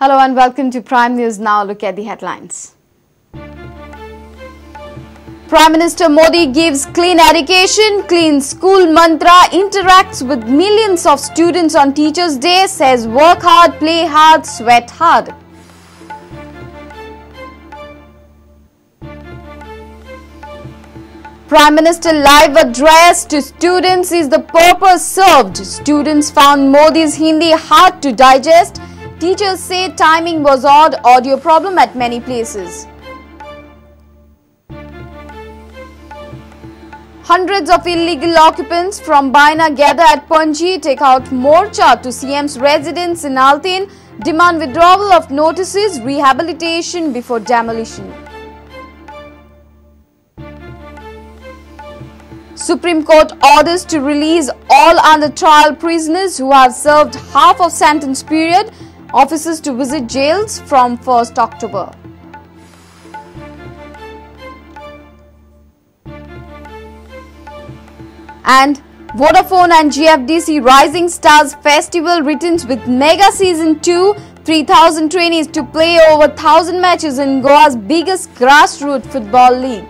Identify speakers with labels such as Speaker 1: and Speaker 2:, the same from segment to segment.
Speaker 1: Hello and welcome to Prime News Now. Look at the headlines. Prime Minister Modi gives clean education, clean school mantra, interacts with millions of students on Teachers' Day, says work hard, play hard, sweat hard. Prime Minister live address to students is the purpose served. Students found Modi's Hindi hard to digest. Teachers say timing was odd, audio problem at many places. Hundreds of illegal occupants from Baina gather at Panji, take out morcha to CM's residence in Altin, demand withdrawal of notices, rehabilitation before demolition. Supreme Court orders to release all under trial prisoners who have served half of sentence period. Officers to visit jails from 1st October. And Vodafone and GFDC Rising Stars Festival returns with Mega Season 2, 3,000 trainees to play over 1,000 matches in Goa's biggest grassroots football league.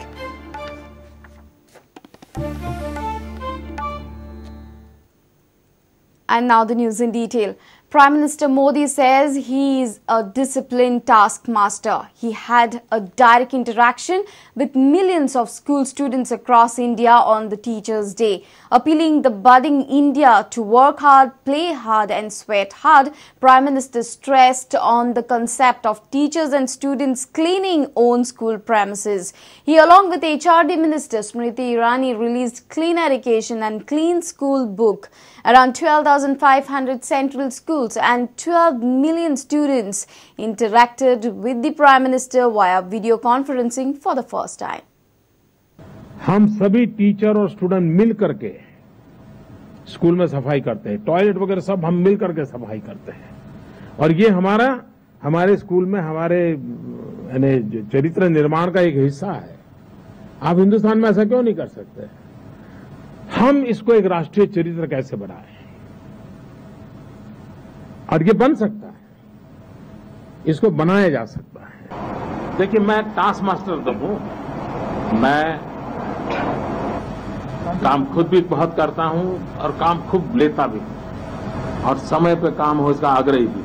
Speaker 1: And now the news in detail. Prime Minister Modi says he is a disciplined taskmaster. He had a direct interaction with millions of school students across India on the Teachers' Day. Appealing the budding India to work hard, play hard and sweat hard, Prime Minister stressed on the concept of teachers and students cleaning own school premises. He, along with HRD Minister Smriti Irani, released Clean Education and Clean School book. Around 12,500 central schools and 12 million students interacted with the Prime Minister via video conferencing for the first time.
Speaker 2: हम सभी teacher और student मिल करके school में सफाई करते हैं, toilet वगैरह सब हम मिल करके सफाई करते हैं और ये हमारा हमारे स्कूल में हमारे यानी चरित्र निर्माण का एक हिस्सा है। आप हिंदुस्तान में ऐसा क्यों नहीं कर सकते? हम इसको एक राष्ट्रीय चरित्र कैसे बनाएं? और ये बन सकता है, इसको बनाया जा सकता है। देखिए, मैं टास्क मास्टर तो हूं, मैं काम खुद भी बहुत करता हूं और काम खूब लेता भी हूं और समय पे काम हो इसका आग्रही भी,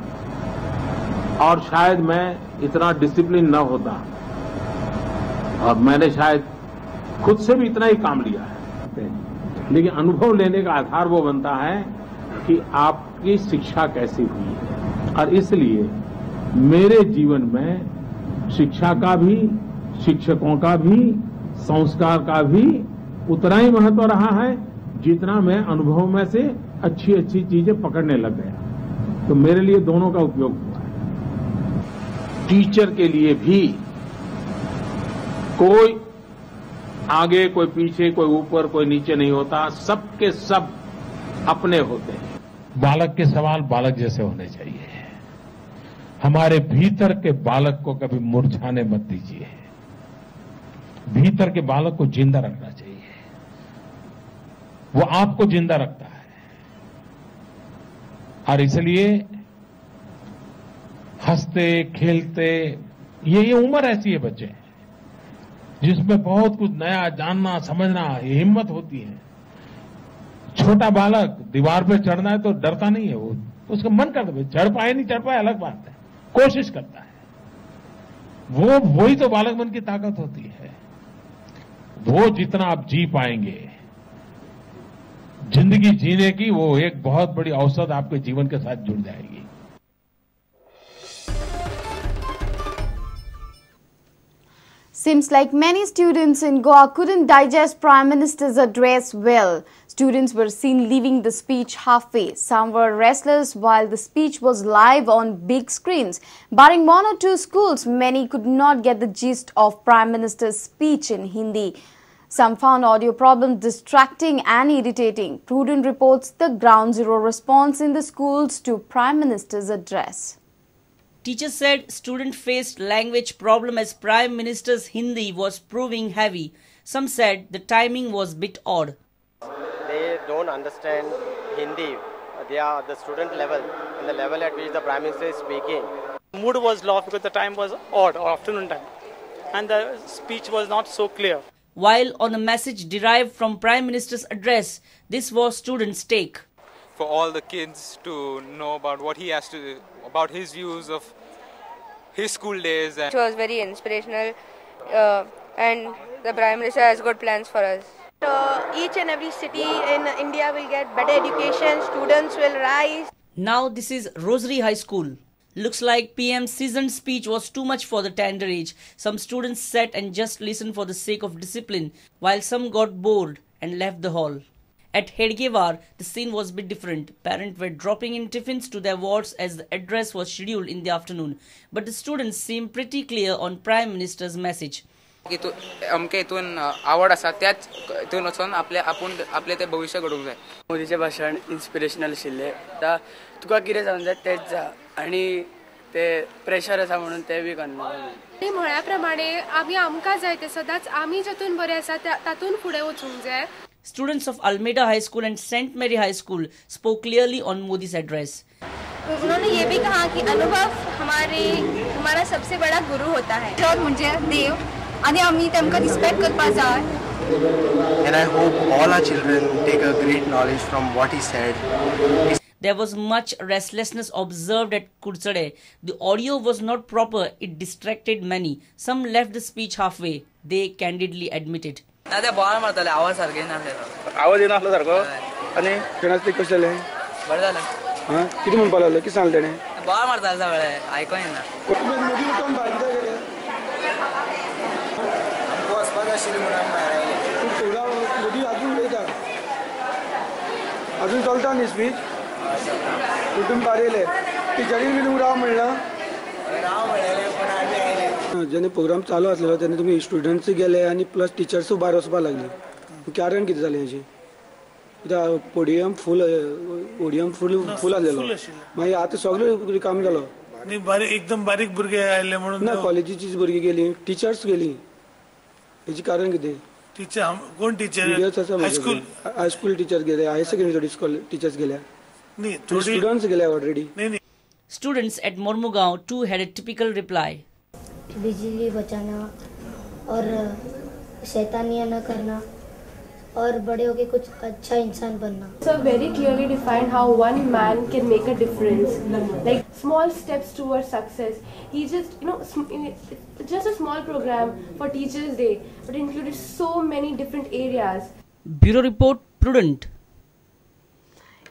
Speaker 2: और शायद मैं इतना डिसिप्लिन न होता और मैंने शायद खुद से भी इतना ही काम लिया है, लेकिन अनुभव लेने का आधार वो बनता है कि आपकी शिक्षा कैसी हुई है। और इसलिए मेरे जीवन में शिक्षा का भी, शिक्षकों का भी, संस्कार का भी उतना ही महत्व रहा है जितना मैं अनुभव में से अच्छी अच्छी चीजें पकड़ने लग गया। तो मेरे लिए दोनों का उपयोग हुआ है। टीचर के लिए भी कोई आगे, कोई पीछे, कोई ऊपर, कोई नीचे नहीं होता, सबके सब अपने होते हैं। बालक के सवाल बालक जैसे होने चाहिए। हमारे भीतर के बालक को कभी मुरझाने मत दीजिए। भीतर के बालक को जिंदा रखना चाहिए। वो आपको जिंदा रखता है। और इसलिए हंसते खेलते, ये उम्र ऐसी है बच्चे जिसमें बहुत कुछ नया जानना समझना हिम्मत होती है। छोटा बालक दीवार पे चढ़ना है तो डरता नहीं है, वो उसका मन करता है, चढ़ पाए नहीं चढ़ पाए अलग बात है, कोशिश करता है। वो वही तो बालक मन की ताकत होती है। वो जितना आप जी पाएंगे, जिंदगी जीने की वो एक बहुत बड़ी औसत आपके जीवन के साथ जुड़ जाएगी।
Speaker 1: Seems like many students in Goa couldn't digest Prime Minister's address well. Students were seen leaving the speech halfway. Some were restless while the speech was live on big screens. Barring one or two schools, many could not get the gist of Prime Minister's speech in Hindi. Some found audio problems distracting and irritating. Prudent reports the ground zero response in the schools to Prime Minister's address.
Speaker 3: Teachers said student faced language problem as Prime Minister's Hindi was proving heavy. Some said the timing was bit odd.
Speaker 4: They don't understand Hindi. They are at the student level and the level at which the Prime Minister is speaking.
Speaker 5: Mood was lost because the time was odd or afternoon time and the speech was not so clear.
Speaker 3: While on a message derived from Prime Minister's address, this was students' take.
Speaker 6: For all the kids to know about what he has to, about his views of his school days.
Speaker 7: It was very inspirational and the Prime Minister has good plans for us.
Speaker 8: Each and every city in India will get better education, students will rise.
Speaker 3: Now this is Rosary High School. Looks like PM's seasoned speech was too much for the tender age. Some students sat and just listened for the sake of discipline, while some got bored and left the hall. At Hedgewar, the scene was a bit different. Parents were dropping in tiffins to their wards as the address was scheduled in the afternoon. But the students seemed pretty clear on Prime Minister's message.
Speaker 9: अमके हितून आवड आसा त्याच हितून वचोन आपले आपूण आपले ते भविष्य घडोवंक जाय.
Speaker 10: मोदीचें भाशण इन्स्पिरेशनल आशिल्लें. आतां तुका कितें जावंक जाय तेंच जा आनी ते प्रेशर आसा म्हणून ते बी करना.
Speaker 11: म्हळ्या प्रमाणे आमी आमकां जाय ते सदांच आमी जितून बरें आसा तातूंत फुडें वचूंक जाय.
Speaker 3: Students of Almeida High School and St. Mary High School spoke clearly on Modi's address.
Speaker 7: उन्होंने ये भी कहा कि अनुभव हमारा सबसे बड़ा गुरु होता है.
Speaker 12: म्हणजे देव आणि आम्ही त्यांना रिस्पेक्ट करपाक जाय.
Speaker 13: And I hope all our children take a great knowledge from what he said.
Speaker 3: There was much restlessness observed at Kurchade. The audio was not proper. It distracted many. Some left the speech halfway. They candidly admitted.
Speaker 9: ना ते ball मारताले आवाज सारखे नासले.
Speaker 14: आवाज येनासलो सारको आनी तेन्ना कशें जालें?
Speaker 9: बरें जालें.
Speaker 14: हां कितें म्हणपाक लागलो? कितें सांगलें तेणें?
Speaker 9: बॉल मारताले सगळे आयकोन येना.
Speaker 14: मोदी अजून उलयता, अजून चलता न्ही स्पीच. कुटुंब भायर येयले टिचरीन बी तुमकां राव म्हणलां. जेन्ना प्रोग्राम चालू आसलेलो तेन्ना तुमी स्टुडंट्स गेले आनी प्लस टिचर्सूय भायर वचपाक लागली. कारण कितें जालें हेजें? कित्याक पोडियम फूल, ओडियम फूल फूल आसलेलो, मागीर आतां सगळें रिकाम जालो.
Speaker 15: एकदम बारीक भुरगे आयले म्हणून
Speaker 14: ना, कॉलेजीची भुरगीं गेली, टिचर्स गेली. हेजें कारण कितें?
Speaker 15: टीचर कोण टीचर?
Speaker 14: हायस्कूल टीचर गेले, हायर सेकंडरी स्कूल टीचर्स गेल्या, स्टुडंट्स गेले already.
Speaker 3: Students at Mormugao too had a typical reply.
Speaker 16: बिजली बचाना और शैतानियां न करना और बड़े होके कुछ अच्छा इंसान बनना.
Speaker 11: So very clearly defined how one man can make a difference, like small steps towards success. He just, you know, just a small program for Teachers Day, but included so many different areas.
Speaker 3: Bureau Report, Prudent.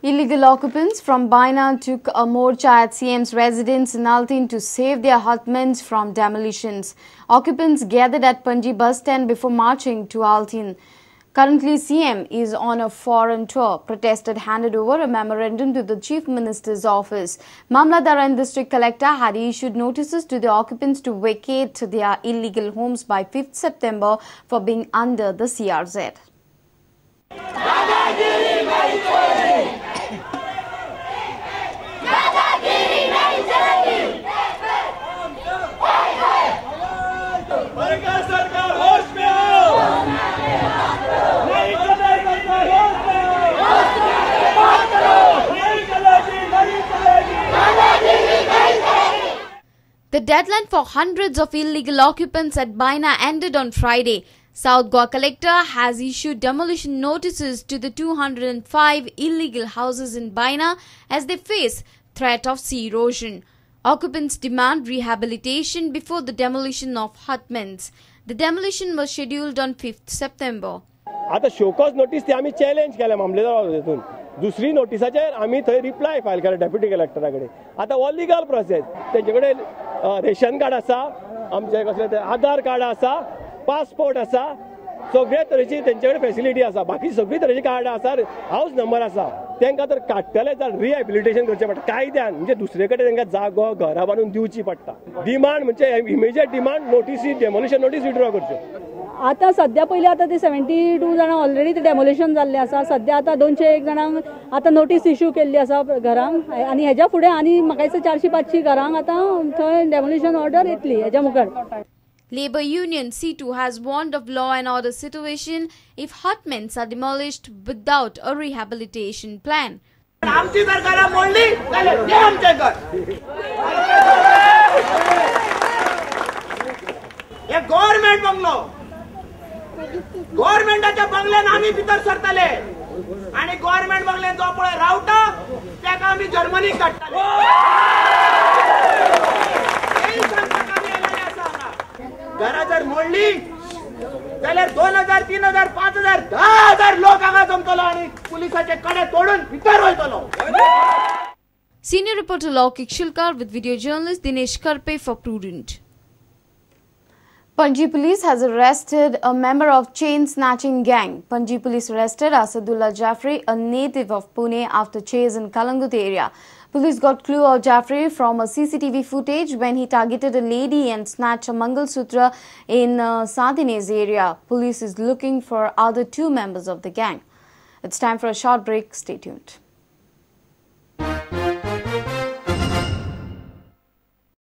Speaker 1: Illegal occupants from Baina took a morcha at CM's residence in Altin to save their hutments from demolitions. Occupants gathered at Panji bus stand before marching to Altin. Currently, CM is on a foreign tour. Protesters handed over a memorandum to the Chief Minister's office. Mamlatdar and District Collector had issued notices to the occupants to vacate their illegal homes by 5th September for being under the CRZ. The deadline for hundreds of illegal occupants at Baina ended on Friday. South Goa Collector has issued demolition notices to the 205 illegal houses in Baina as they face threat of sea erosion. Occupants demand rehabilitation before the demolition of hutments. The demolition was scheduled on 5th September.
Speaker 4: आता show cause notice ती आमी challenge केल्या मामलेदार हितून. दुसरी नोटिसाचेर आमी थंय reply file केला डेप्युटी कलेक्टरा कडेन. आतां हो लिगल प्रोसेस, तेंचे कडेन रेशन कार्ड आसा, आमचें कसलें तें आधार कार्ड आसा, पासपोर्ट आसा, सगळे तरेची तेंचे कडेन फेसिलिटी आसा, बाकी सगळी तरेची कार्डां आसा, हावस नंबर आसा. तांकां तर काडटले जाल्यार रिहॅबिलिटेशन करचें पडटा कायद्यान, म्हणजे दुसरे कडेन तांकां जागो घरां बांदून दिवची पडटा. डिमांड म्हणजे इमिजिएट डिमांड नोटीसी डेमोलिशन नोटीस विड्रॉ करच्यो.
Speaker 17: आता सध्या पयलीं आतां ते 72 जाणां ऑलरेडी ते डेमोलिशन जाल्लें आसा. सध्या आतां 201 जाणांक आतां नोटीस इश्यू केल्ली आसा घरांक, आनी हेज्या फुडें आनी म्हाका दिसता 400-500 घरांक आतां थंय डेमोलिशन ऑर्डर येतली हेज्या मुखार.
Speaker 1: Labour Union C2 has warned of law and order situation if hutments are demolished without a rehabilitation plan.
Speaker 18: आमची सरकारा मोडली जाल्यार ते आमचें घर. हे गव्हर्मेंट बंगलो, गव्हर्मेंटाच्या बंगल्यान आमी भितर सरतले आनी गव्हर्मेंट बंगल्यान जो पळय रावता तेका आमी जर्मनीक धाडटले. घरां जर मोडली जाल्यार 2000, 3000, 5000, 10,000 लोक हांगा जमतलो आनी पुलिसाचे कडे तोडून भितर वयतलो.
Speaker 1: Senior reporter Laukik Shilkar with video journalist Dinesh Karpe for Prudent. Panji police has arrested a member of chain snatching gang. Panji police arrested Asadullah Jafri, a native of Pune, after chase in Calangute area. Police got clue of Jafri from a CCTV footage when he targeted a lady and snatched a Mangalsutra in Sardines area. Police is looking for other 2 members of the gang. It's time for a short break. Stay tuned.